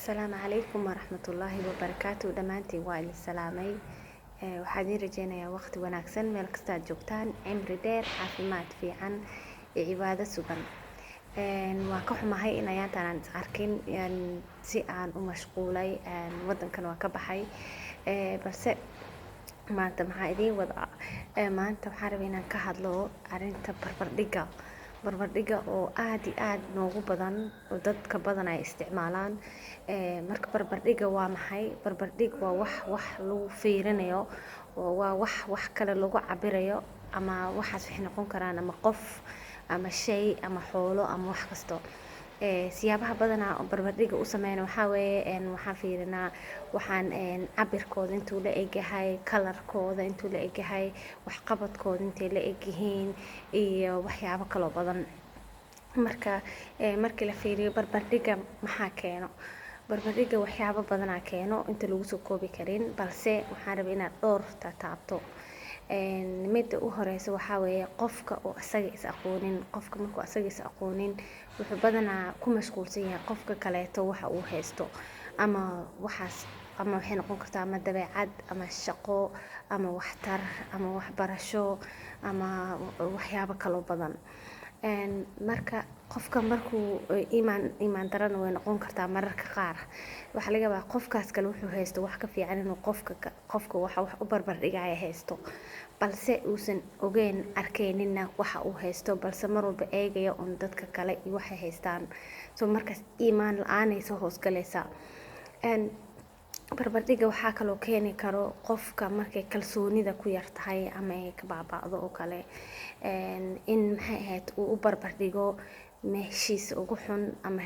Asalaamu calaykum waraxmatullaahi wabarakaatu. Dhammaantiin waa idin salaamay. Waxaan idiin rajeynayaa waqti wanaagsan meel kasta aad joogtaan, cimri dheer, caafimaad fiican iyo cibaado sugan. Waan ka xumahay in ayaantan aan is arkin, si aan u mashquulay, wadankan waan ka baxay. Balse maanta maxaa idiin wadaa? Maanta waxaan rabay inaan ka hadlo arrinta barbardhigga, barbardhigga oo aad iyo aad noogu badan oo dadka badan ay isticmaalaan. Marka barbardhigga waa maxay? Barbardhig waa wax lagu fiirinayo oo waa wax kale lagu cabirayo, ama waxaas waxay noqon karaan ama qof ama shay ama xoolo ama wax kasto. Siyaabaha badanaa oo barbardhigga u sameyno waxaa weeye, waxaan fiirinaa waxaan cabirkooda intuu la egyahay, kalarkooda intuu la egyahay, waxqabadkooda intay la egyihiin iyo waxyaabo kaloo badan. Marka markii la fiiriyo barbardhigga, maxaa keeno barbardhigga? Waxyaabo badanaa keeno, inta lagu soo koobi karin, balse waxaan rabay inaad dhowr taataabto. Midda u horeysa waxaa weeye qofka oo asaga is aqoonin. Qofka markuu asaga is aqoonin, wuxuu badanaa ku mashquulsan yahay qofka kaleeto waxa uu haysto, ama waxaas ama waxay noqon kartaa ama dabeecad ama shaqo ama waxtar ama waxbarasho ama waxyaabo kaloo badan. Marka qofka markuu iimaan darana way noqon kartaa. Mararka qaar waxaa laga yaabaa qofkaas kale wuxuu haysto wax ka fiican inuu qofka waxa wax u barbar dhigaya haysto, balse uusan ogeyn, arkayninna waxa uu haysto, balse mar walba eegaya un dadka kale iyo waxay haystaan. So markaas iimaan la-aanay soo hoosgalaysaa. Barbardhigga waxaa kaloo keeni karo qofka markay kalsoonida ku yar tahay ama ay ka baaba'do oo kale, in maxay ahayd uu u barbardhigo meeshiisa ugu xun ama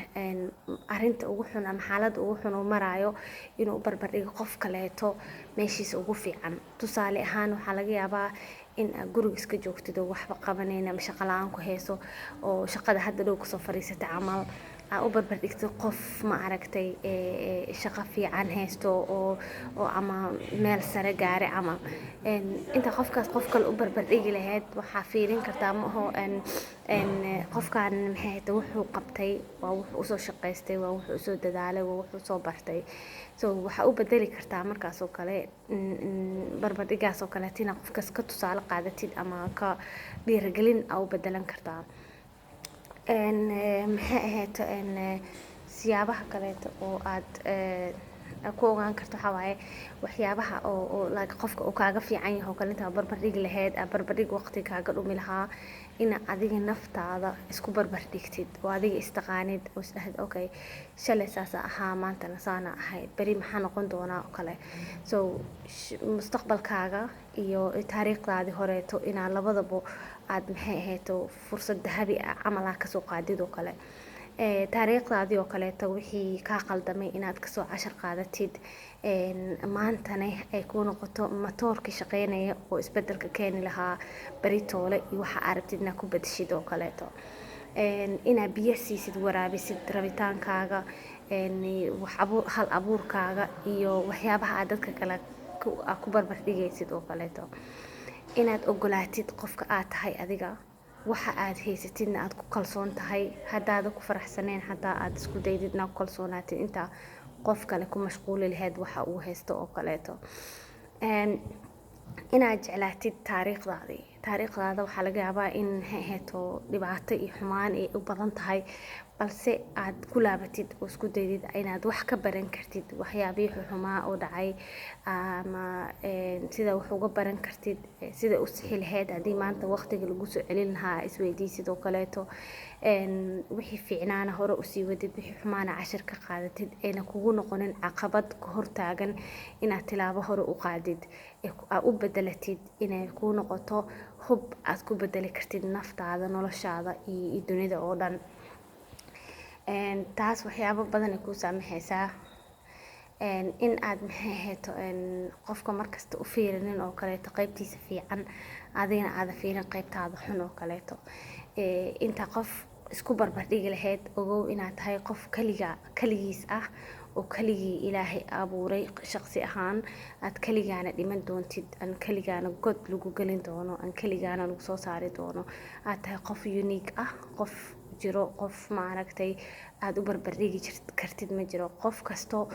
arrinta ugu xun ama xaaladda ugu xun uu maraayo, inuu u barbardhigo qof kaleeto meeshiisa ugu fiican. Tusaale ahaan, waxaa laga yaabaa in aad guriga iska joogtid oo waxba qabanayn ama shaqo la-aan ku hayso oo shaqada hadda dhow kasoo fadhiisatay camal, aa u barbardhigtid qof, ma aragtay, shaqo fiican haysto oo ama meel sare gaaray camal. Inta qofkaas qof kale u barbardhigi lahayd, waxaa fiirin kartaa, ma aho, qofkan maxay ahayd wuxuu qabtay, waa wuxuu usoo shaqaystay, waa wuxuu usoo dadaalay, waa wuxuu soo bartay. So waxaa u bedeli kartaa markaas oo kale barbardhigaas oo kaleeto inaad qofkaas ka tusaale qaadatid ama ka dhiirigelin aa u bedelan kartaa. Maxay ahayd, siyaabaha kaleeto oo aad ku ogaan karto waxaa waaye waxyaabaha oo like qofka uu kaaga fiican yahay oo kale, intaa barbardhigi lahayd, aa barbardhig waqti kaaga dhumi lahaa, ina adiga naftaada isku barbardhigtid oo adiga istaqaanid oo isdhahdid, "Okay, shalay saasa ahaa, maantana saana ahay, beri maxaa noqon doonaa?" oo kale. So mustaqbalkaaga iyo taariikhdaadii horeeto inaa labadaba aad, maxay ahayto, fursad dahabi ah camal aa kasoo qaadid oo kale. Taariikhdaadii oo kaleeto wixii kaa qaldamay inaad kasoo cashar qaadatid, maantana ay kuu noqoto matoorkii shaqeynaya oo isbedelka keeni lahaa beritoole iyo waxa aad rabtid inaad ku bedeshid oo kaleeto. Inaad biyo siisid, waraabisid rabitaankaaga, wax hal abuurkaaga iyo waxyaabaha aad dadka kale aad ku barbar dhigaysid oo kaleeto. Inaad ogolaatid qofka aad tahay adiga, waxa aad haysatidna aad ku kalsoon tahay, haddaada ku faraxsaneyn xataa aad isku daydid inaad ku kalsoonaatid intaa qof kale ku mashquuli lahayd waxa uu haysto oo kaleeto. Inaad jeclaatid taariikhdaadii. Taariikhdaada waxaa laga yaabaa in, maxay ahayto, dhibaato iyo xumaan ay u badan tahay, balse aad ku laabatid oo isku daydid inaad wax ka baran kartid waxyaabihii xumaa oo dhacay, ama sida wax uga baran kartid, sida u sixi lahayd haddii maanta waqtiga lagu soo celin lahaa, isweydiisid oo kaleeto. Wixii fiicnaana hore usii wadid, wixii xumaana cashir ka qaadatid, ayna kugu noqonin caqabad ka hortaagan inaad tilaabo hore u qaadid, aa u bedelatid inay kuu noqoto hub aad ku bedeli kartid naftaada, noloshaada iyo dunida oo dhan. Taas waxyaabo badan ay kuu saamaxaysaa in aad, maxay ahayto, qofka markasta u fiirinin oo kaleeto qaybtiisa fiican, adigana aada fiirin qaybtaada xun oo kaleeto. Inta qof isku barbar dhigi lahayd, ogow inaad tahay qof kaliga kaligiis ah oo kaligii Ilaahay abuuray shaqsi ahaan, aad kaligaana dhiman doontid, aan kaligaana god lagu gelin doono, aan kaligaana lagu soo saari doono, aad tahay qof unique ah, qof jiro qof, ma aragtay, aada u barbardhigi kartid, ma jiro. Qof kasto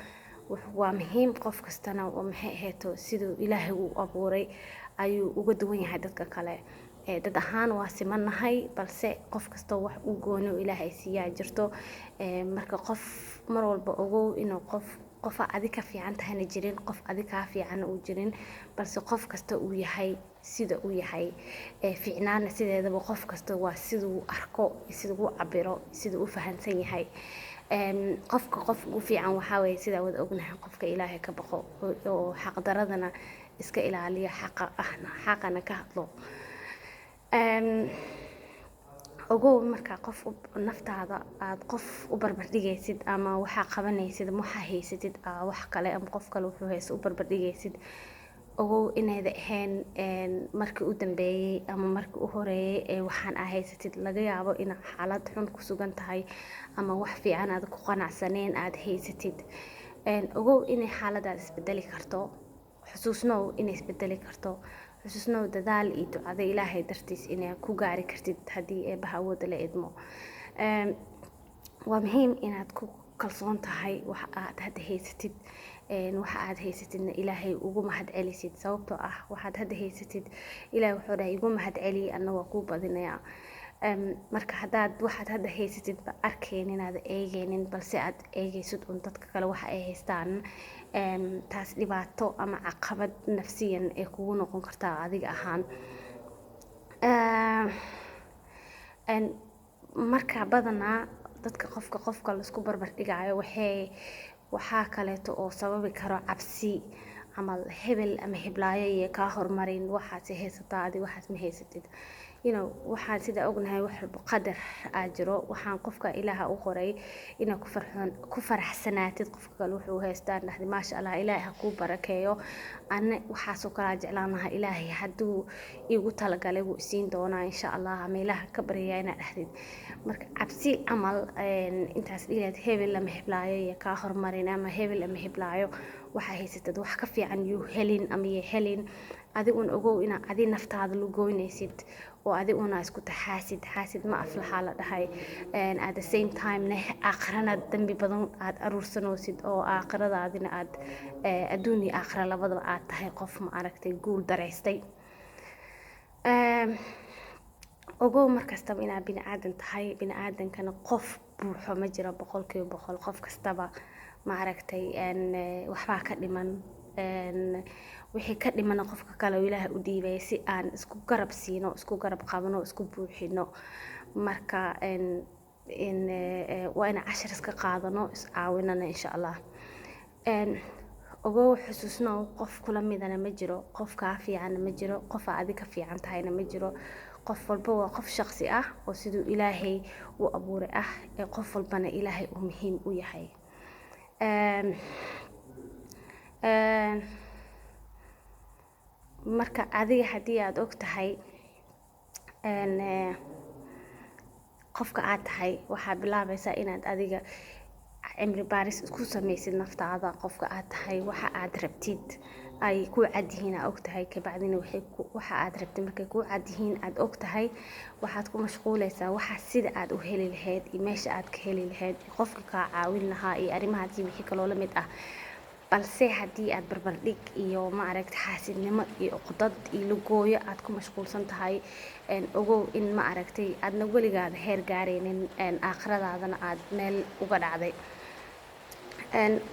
waa muhiim, qof kastana maxay ahayto siduu Ilaahay u abuuray ayuu uga duwan yahay dadka kale. Dad ahaan waa simannahay, balse qof kasta wax uu gooni oo Ilaahay siiyaa jirto. Marka qof mar walba ogow inuu qof qofa adi ka fiican tahayna jirin, qof adi kaa fiicanna uu jirin, balse qof kasta uu yahay sida uu yahay. Fiicnaana sideedaba qof kasta waa siduu arko, siduu u cabiro, siduu u fahansan yahay. Qofka qof ugu fiican waxaa weeye, sidaa wada ognahay, qofka Ilaahay ka baqo oo xaqdaradana iska ilaaliya, xaqa ahna xaqana ka hadlo. Ogow markaa qof naftaada aad qof u barbardhigaysid ama waxaa qabanaysid ama waxaa haysatid wax kale ama qof kale wuxuu haysto u barbardhigaysid, ogow inayda ahayn markii u dambeeyey ama markii u horeeyey ee waxaan aa haysatid. Laga yaabo inaad xaalad xun ku sugan tahay ama wax fiican aad ku qanacsaneen aad haysatid. Ogow inay xaaladaad isbedeli karto, xusuusnow inay isbedeli karto, xusuusnow dadaal iyo ducada Ilaahay dartiis inay ku gaari kartid haddii Eebbaha awoodda la idmo. Waa muhiim inaad ku kalsoon tahay waxa aad hadda haysatid, waxa aad haysatidna Ilaahay ugu mahad celisid, sababtoo ah waxaad hadda haysatid Ilaahay wuxuu dhahay, "Igu mahad celiy, anna waa kuu badinayaa." Marka haddaad waxaad hadda haysatid ba arkaynin, aad eegaynin, balse aad eegaysid un dadka kale waxa ay haystaan, taas dhibaato ama caqabad nafsiyan ee kugu noqon kartaa adiga ahaan. Marka badanaa dadka qofka qofka laisku barbar dhigayo waxaa kaleeto oo sababi karo cabsi camal, hebel ama heblaayo iyo kaa hormarin, waxaas haysataa, adi waxaas ma haysatid. Waxaan sida ognahay, wax walba qadar aa jiro. Waxaan qofka Ilaaha u qoray inaad ku farxoon, ku faraxsanaatid qofka kale wuxuu haystaa, dhahdi, "Maasha Allah, Ilaahay ha kuu barakeeyo, anna waxaasoo kalaa jeclaan lahaa, Ilaahay hadduu iigu talagalay wuu isiin doonaa, insha Allah, ama Ilaaha ka baryayaa," inaad dhahdid. Marka cabsi camal intaas dhigaad, hebel ama heblaayo iyo kaa hormarin, ama hebel ama heblaayo waxaa haysatid wax ka fiican yuu helin ama yay helin, adigun ogow inaa adi naftaada lugoynaysid oo adi una isku taxaasid. Xaasid ma aflaxaa la dhahay. At the same time ne aakhirana dambi badan aad aruursanoosid oo aakhiradaadina aad adduun iyo aakhira labadaba aad tahay qof, ma aragtay, guul daraystay. Ogow markastaba inaad bini aadan tahay, bini aadankana qof buuxo ma jiro 100%. Qof kastaba, ma aragtay, waxbaa ka dhiman. Wixii ka dhimana qofka kale oo Ilaahay u dhiibay si aan isku garab siino, isku garab qabno, isku buuxino. Marka waa inaan cashar iska qaadano, is caawinana, insha Allah. Ogow, xusuusnow, qof kula midana ma jiro, qof kaa fiicanna ma jiro, qof aa adi ka fiican tahayna ma jiro. Qof walba waa qof shaqsi ah oo siduu Ilaahay u abuuray ah, ee qof walbana Ilaahay uu muhiim u yahay. Marka adiga haddii aad og tahay qofka aad tahay, waxaa bilaabaysaa inaad adiga cimri baaris isku samaysid naftaada, qofka aad tahay, waxa aad rabtid ay ku cad yihiin, aa og tahay. Kabacdina waxa aad rabtid markay ku cad yihiin, aad og tahay, waxaad ku mashquulaysaa waxa sida aad u heli lahayd iyo meesha aad ka heli lahayd iyo qofka kaa caawin lahaa iyo arrimahaas iyo wixii kaloo la mid ah. Balse haddii aad barbardhig iyo, ma aragta, xaasidnimo iyo uqdad iyo lugooyo aad ku mashquulsan tahay, ogow in, ma aragtay, aadna weligaada heer gaaraynin, aakhiradaadana aad meel uga dhacday.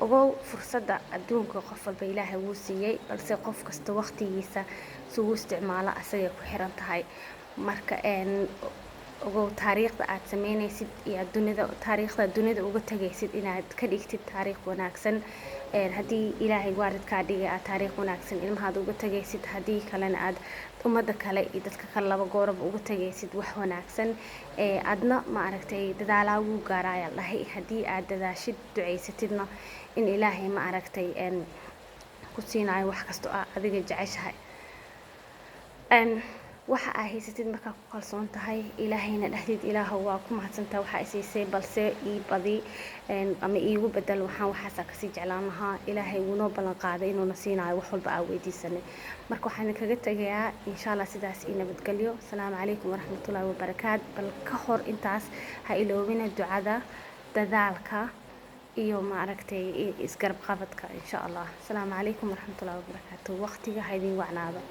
Ogow fursadda adduunka qof walba Ilaahay wuu siiyey, balse qof kasta waqtigiisa si uu isticmaalo asagay ku xiran tahay. Marka ogow taariikhda aad sameynaysid iyo dunida, taariikhda dunida uga tagaysid, inaad ka dhigtid taariikh wanaagsan. Haddii Ilaahay waalidkaa dhigay aad taariikh wanaagsan ilmahaad uga tagaysid, haddii kalena aad ummadda kale iyo dadka kale laba gooraba uga tagaysid wax wanaagsan. Adna, ma aragtay, dadaalaa wuu gaaraa ayaa la dhahay. Haddii aad dadaashid, ducaysatidna, in Ilaahay, ma aragtay, ku siinayo wax kasta oo adiga jeceshahay. Waxa aa haysatid markaa ku kalsoon tahay, Ilaahayna dhahdid, "Ilaahow, waa ku mahadsantahay waxa i siisay, balse ii badi ama iigu bedel, waxaan waxaasaa kasii jeclaan lahaa." Ilaahay wuu noo ballan qaaday inuuna siinayo wax walba aa weydiisanay. Marka waxaan idinkaga tegayaa, insha Allah, sidaas iyo nabadgelyo. Asalaamu calaykum waraxmatullaahi wabarakaat. Bal ka hor intaas ha iloobina ducada, dadaalka iyo maaragtay isgarab qabadka, insha Allah. Asalaamu calaykum waraxmatullaahi wabarakaatu. Waqtiga ha idin wacnaado.